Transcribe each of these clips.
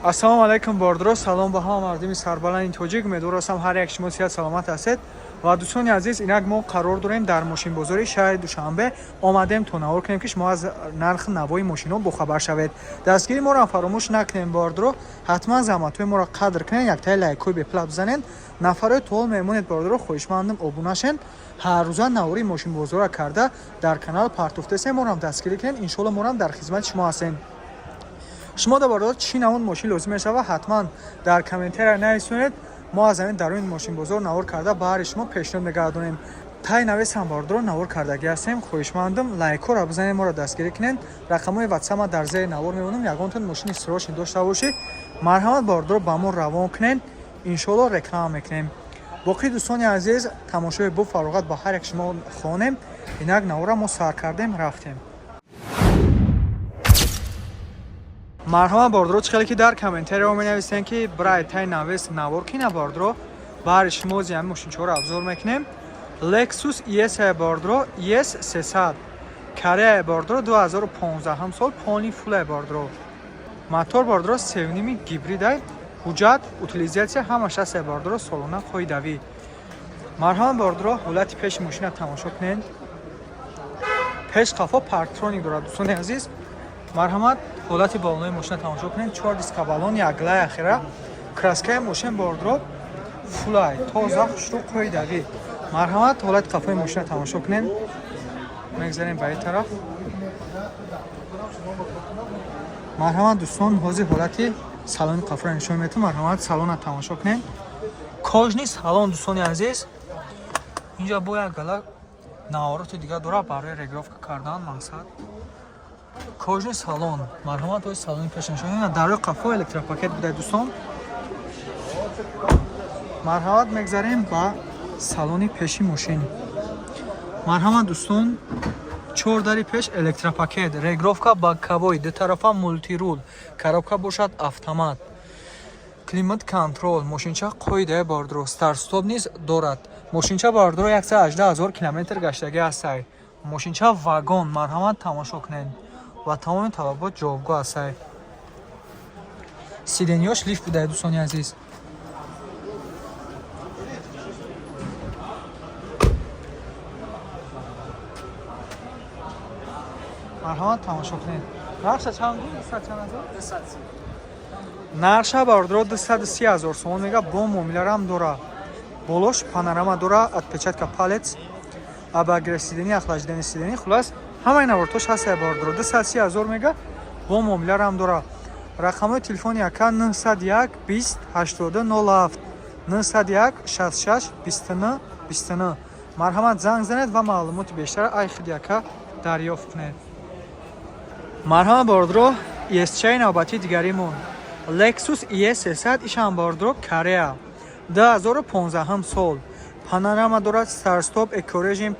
Ассалому алайкум, бордро, салом ба ҳама мардуми сарбаланди тоҷик. Умедвор ҳастам, ҳар як шумо сиҳат саломат ҳастед. Ва дӯстони азиз, инак мо қарор дорем дар мошинбозори шаҳри Душанбе. Омадем то навор кунем, ки шумо аз нархи навои мошинҳо бохабар шавед. Дастгири моро фаромӯш накунем, бордро, ҳатман заҳматҳои моро қадр кунед, яктаи лайкҳои бепла бизанед. Нафарҳои тоол мемонед, бордро, хоҳишмандам, обуна шен. Ҳаррӯза навори мошинбозора карда дар канал партофтесем, морам дастгирӣ кунед. Иншоалло, морам дар хизмати шумо ҳастем. Шумо да, бародар, чӣ намуд мошин лозим мешава, ҳатман дар комментария нависонед. Мо аз ҳамин даруни мошинбозор навор карда баҳри шумо пешниҳод мегардонем. Тай навесам, бордоро, навор кардагӣ ҳастем. Хоҳишмандам, лайкҳоро бизанед, моро дастгирӣ кунед. Рақамҳои ватсапма дар зери навор мемонам. Ягонтон мошини срочный дошта бошӣ, марҳамат, бордоро, ба мо равон кунед, иншоалло, реклама мекунем. Боқӣ, дӯстони азиз, тамошои бу фароғат ба ҳар як шумо хонем. Инак навора мо сар кардем, рафтем. Марҳамат, бордро, чӣ хеле ки дар комментарияҳо менависем, ки брай, тай навес навор кина, бордро, баҳри шумо ози ҳамин мошинчаҳоро обзор мекунем. Lexus ES бордро, ES 300, Корея, бордро, 2015 сол, полный фулай, бордро. Мотор, бордро, севними гибридай, ҳуҷҷат, утилизация ҳамаш ҳаст, бордро, солона қоидавӣ. Марҳамат, бордро, ҳолати пеши мошина тамошо кунед. Пеш, қафо парктроник дорад, дӯстони азиз. Марҳамат, ҳолати балонои мошина тамошо кунед. Чор диска балон яглай ахира. Краскаи мошин, бордро, фулай, тоза, хушрӯ, қоидавӣ. Марҳамат, ҳолати қафои мошина тамошо кунед. Мегзарем ба ин тараф. Марҳамат, дӯстон, ҳозир ҳолати салони қафоро нишон метам. Марҳамат, салона тамошо кунед. Кожаный салон, дӯстони азиз. Инҷа бо як гала навороти дигар дорад барои регировка кардан, мақсад. Кожаный салон. Марҳамат, ҳози салони пеш нишон. Дарои қафо электропакет буда, дӯстон. Марҳамат, мегзарем ба салони пеши мошин. Марҳамат, дӯстон, чор дари пеш электропакет, регировка боковой, дутарафа мультируль, коробка бошад автомат, климат контроль. Мошинча қоидаи, бордро, старт-стоп низ дорад. Мошинча, бордро, 118 ҳазор километр гаштагӣ ҳастай. Мошинча вагон. Марҳамат, тамошо кунед ва тамоми талабот ҷавобгӯ ҳастай. Сиденьёш лифт буда, дӯстони азиз. Марҳамат, тамошо кунед. Нархша чанд буд? Чанд ҳазор нархша, бардоро? 230 ҳазор сомон мега, бо муомиларам дора. Болош панорама дора, отпечатка палец, обогрев сидений, охлаждение сидений, хулас, ҳамаи навортош ҳаста, бардоро. 230 ҳазор мега, бо муомиларам дора. Рақамҳои телефони яка: 901 20 82 07, 901 66 29 29. Марҳамат, занг занед ва маълумоти бештар ай худи яка дарёфт кунед. Марҳамат, бордро, ES-чаи навбатии дигаримон Lexus ES 300. Ишам, бордро, Корея, 2015 сол, панорама дорад, старт-стоп, экорежим,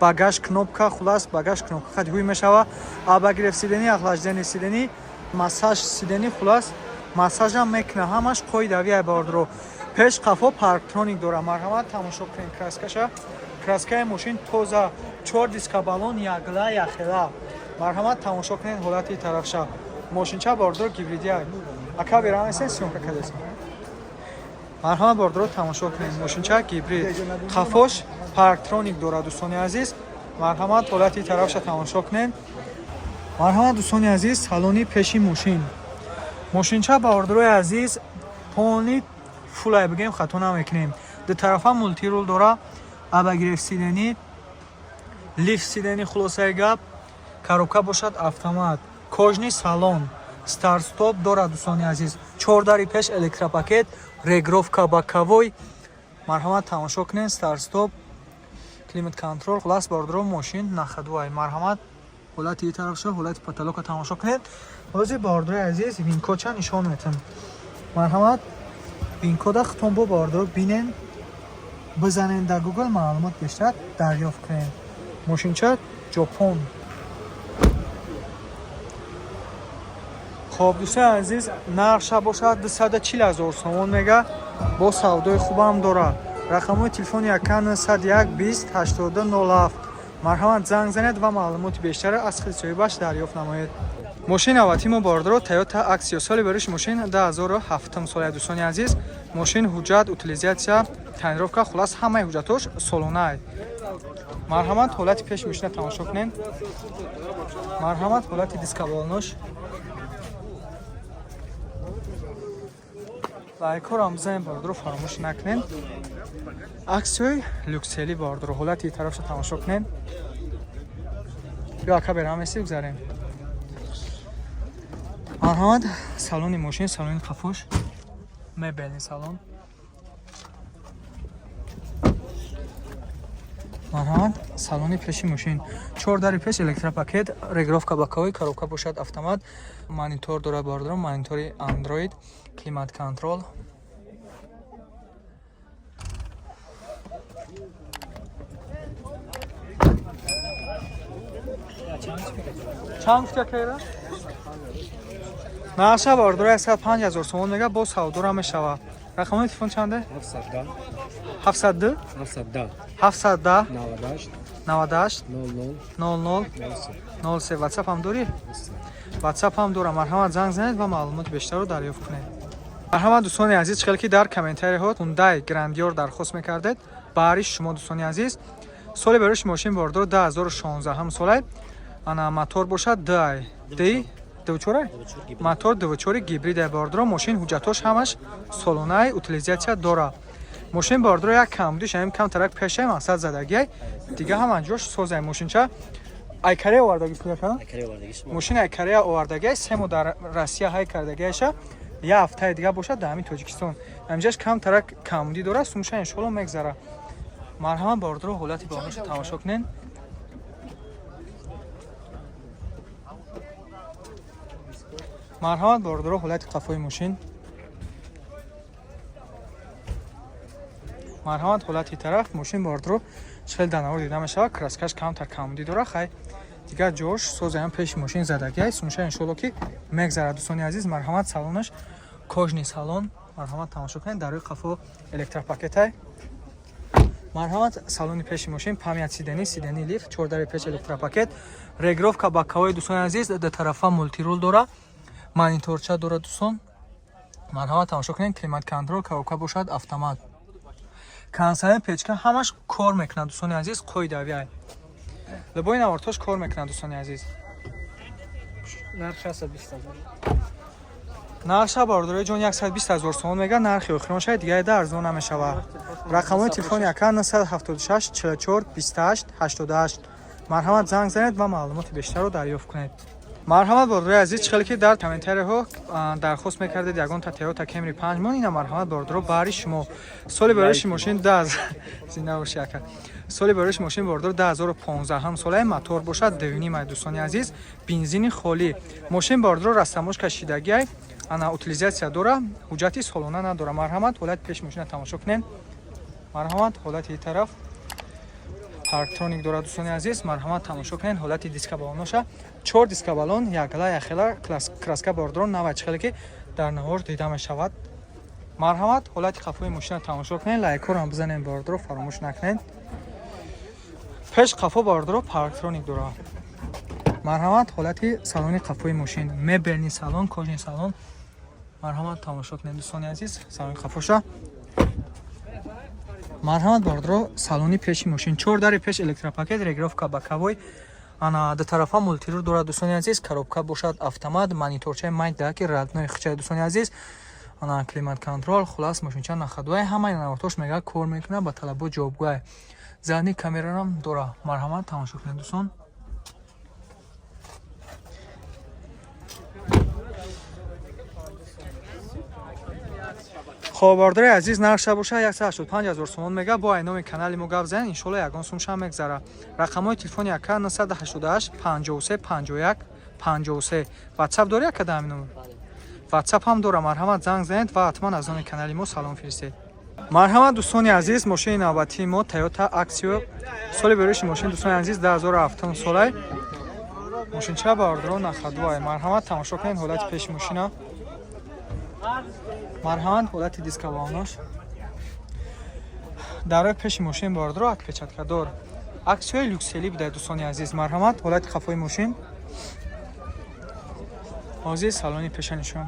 багаж кнопка, хулас, багаж кнопка хати ҳуй мешава, обогрев сидений, охлаждение сидений, массаж сидений, хулас, массажам мекуна, ҳамаш қоидавия, бордро. Пеш, қафо парктроник дора. Марҳамат, тамошо кунед краскаша. Краскаи мошин тоза, чор диска балон ягла яхела. Марҳамат, тамошо кунед ҳолати тарафша. Мошинча, бордро, гибридия. Ака, берамесен, съёмка кадесен. Марҳамат, бордро, тамошо кунед. Мошинча гибрид, қафош парктроник дорад, дӯстони азиз. Марҳамат, ҳолати тарафша тамошо кунед. Марҳамат, дӯстони азиз, салони пеши мошин. Мошинча, бордрои азиз, полный фулай бигем, хато намекунем. Дутарафа мультируль дора, обогрев сидений, лифт сидений, хулосаи гап, коробка бошад автомат, кожаный салон, старт-стоп дорад, дӯстони азиз. Чор дари пеш электропакет, регировка боковой. Марҳамат, тамошо кунед. Старт-стоп, климат контроль, хулас, бордро, мошин на ходу ай. Марҳамат, ҳолати тарафша, ҳолати потолока тамошо кунед. Ҳозир, бордрои азиз, винкодша нишон метам. Марҳамат, винкода хутон бо, бордро, бинен, бизанен дар Гугл, маълумот бештар дарёфт кунед. Мошинча Ҷопон. Хоб, дӯстони азиз, нархша бошад 240 ҳазор сомон мега, бо савдои хубам дорад. Рақамҳои телефони яка: 901 20 82 07. Марҳамат, занг занед ва маълумоти бештарро аз хели соҳибаш дарёфт намоед. Мошини навбатии мо, бордоро, Toyota Axio. Соли бариш мошин 2007 соли, дӯстони азиз. Мошин ҳуҷҷат, утилизация, тонировка, хулас, ҳамаи ҳуҷҷатош солонаай. Марҳамат, ҳолати пеши мошина тамошо кунед. Марҳамат, ҳолати дискаболонош. Лайкҳоро бизанед, бордоро, фаромӯш накунед. Аксиои люксели, бордоро, ҳолати тарафша тамошо кунед. Ё ака, берам еси гузарем. Марҳамат, салони мошин, салони қафош, мебельный салон. Марҳамат, салони пеши мошин, чор дари пеш электропакет, регулировка боковой, коробка бошад автомат, монитор дорад, бордорон, монитори Android, климат контроль. Чанд гуфти, акайра? Нарша, бордора, 105 ҳазор сомон мега, бо савдора мешава. Рақамои телефон чанде? 710. 702. 710. 710. 98. 98. 00. 00. 03. 03. Ватсап ҳам дорӣ? Ватсап ҳам дорам. Марҳамат, занг занед ва маълумоти бештарро дарёфт кунед. Марҳамат, дӯстони азиз, чӣ хеле ки дар комментариҳо Хундай Грандиор дархост мекардед, баҳри шумо, дӯстони азиз. Соли барои мошин, бордор, 2016 солай. Ана, мотор бошад ди ди дучорай, мотор дучори гибрида, бордоро. Мошин ҳуҷҷатош ҳамаш солонаи, утилизация дора. Мошин, бордоро, як камбудиш ҳамин камтарак пешай мақсад задагиай, дига ҳама ҷош созай. Мошинча ай Корея овардагист, мошин ай Корея овардагиай, 3 моҳ дар Россия ҳай кардагиайша, як ҳафтаи дига бошад дар ҳамин Тоҷикистон. Ҳаминҷаш камтарак камбудӣ дорад, сумша иншоалло мегзара. Марҳамат, бордоро, ҳолати болонаша тамошо кунед. Марҳамат, бордоро, ҳолати қафои мошин. Марҳамат, ҳолати тараф мошин, бордоро, хеле дар навор дида мешавад, краскаш камтар камбудӣ дорад, хай, дигар ҷош созаям, пеши мошин задагиай, сумша иншоалло ки мегзарад, дӯстони азиз. Марҳамат, салонаш кожаный салон. Марҳамат, тамошо кунед, дар рӯи қафо электропакетай. Марҳамат, салони пеши мошин, память сидений, сидений лифт, чордари пеш электропакет, регулировка боковой, дӯстони азиз, дар тарафа мультируль дора, мониторча дора, дӯстон. Марҳамат, тамошо кунед, климат контроль, коробка бошад автомат, кондиционер, печка ҳамаш кор мекунад, дӯстони азиз, қоидавиай, либои навортош кор мекунад, дӯстони азиз. Нарх 620 ҳазор. Нарша, бордорои ҷон, 120 ҳазор сомон мега, нархи охирон шавад, дигаре да арзон намешавад. Рақамҳои телефони ака 976 44 28 88. Марҳамат, занг занед ва маълумоти бештарро дарёфт кунед. Марҳамат, бордорои азиз, чӣ хеле ки дар комментариҳо дархост мекардед ягонта Toyota Camry 5 мон, ина, марҳамат, бордоро, баҳри шумо. Соли бароиши мошин да, зинда боши, ака. Соли бароиши мошин, бордор, 2015 солаи, мотор бошад 2.5, дӯстони азиз, бензини холӣ. Мошин, бордоро, растаможка шидагиай, ана, утилизация дора, ҳуҷҷати солона надора. Марҳамат, ҳолати пеши мошина тамошо кунед. Марҳамат, ҳолати ин тараф, парктроник дорад, дӯстони азиз. Марҳамат, тамошо кунед ҳолати дискабалоноша, чор дискабалон якла яхела, краска, бордорон, нава, чихеле ки дар навор дида мешавад. Марҳамат, ҳолати қафои мошина тамошо кунед. Лайкҳоро ҳам бизанед, бордоро, фаромӯш накунед. Пеш қафо, бордоро, парктроник дорад. Марҳамат, ҳолати салони қафои мошин, мебельный салон, кожаный салон. Марҳамат, тамошо кунед, дӯстони азиз, салони қафоша. Марҳамат, бордоро, салони пеши мошин, чор дари пеш электропакет, регулировка боковой, ана, ду тарафа мультируль дорад, дӯстони азиз, коробка бошад автомат, мониторчаи майда ки родной хичаи, дӯстони азиз, ана, климат контроль, хулас, мошинча на ходуай, ҳамаи навортош мега кор мекунад, ба талабот ҷавобгӯай, задний камерарам дора. Марҳамат, тамошо кунед, дӯстон. Хоб, бордори азиз, нархша боша 185 ҳазор сомон мега, бо айноми канали мо гап занед, иншолло ягон сумша мегзара. Рақамҳои телефони ака 988 53 51 53. Ватсап дори, ака, дар ҳамин номер? Ватсап ҳам дора. Марҳамат, занг занед ва ҳатман аз номи канали мо салом фиристед. Марҳамат, дӯстони азиз, мошини навбатии мо Toyota Axio. Соли берӯши мошин, дӯстони азиз, 2007 солай. Мошинча, бардоро, на ходуай. Марҳамат, тамошо кунед ҳолати пеши мошина. Марҳамат, ҳолати дискабалонош. Дарои пеши мошин, бордоро, отпечаткадор. Аксиои люксели буда, дӯстони азиз. Марҳамат, ҳолати қафои мошин. Ҳозир салони пеша нишон,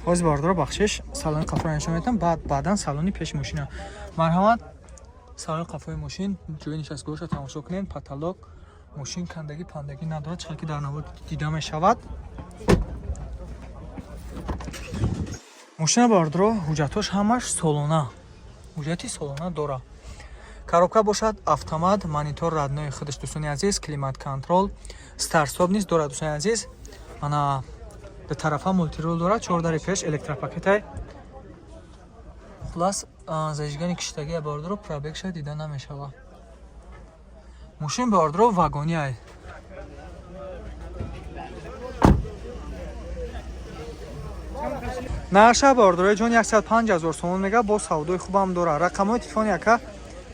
ҳозир, бардоро, бахшиш, салони қафоро нишон медиҳам, баъд баъдан салони пеши мошина. Марҳамат, салони қафои мошин, ҷои нишастгоҳашро тамошо кунед. Потолок мошин кандагӣ пандагӣ надорад, чӣ ки дар навор дида мешавад. Мошина, бардоро, ҳуҷҷатҳош ҳамаш солона, ҳуҷҷати солона дора. Коробка бошад автомат, монитор родной худаш, дӯстони азиз, климат контроль, старт-стоп низ дорад, дӯстони азиз. Ана ду тарафа мультирул дорад, чордари пеш электропакетай. Хулас, зажигание киштагия, бардоро, пробег ша дида намешавад. Мошин, бардоро, вагониай. Нарша, бардорои ҷон, 105 ҳазор сомон мега, бо савдои хубам дорад. Рақамҳои телефони ака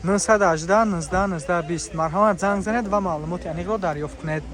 918 19 19 20. Марҳамат, занг занед ва маълумоти аниқро дарёфт кунед.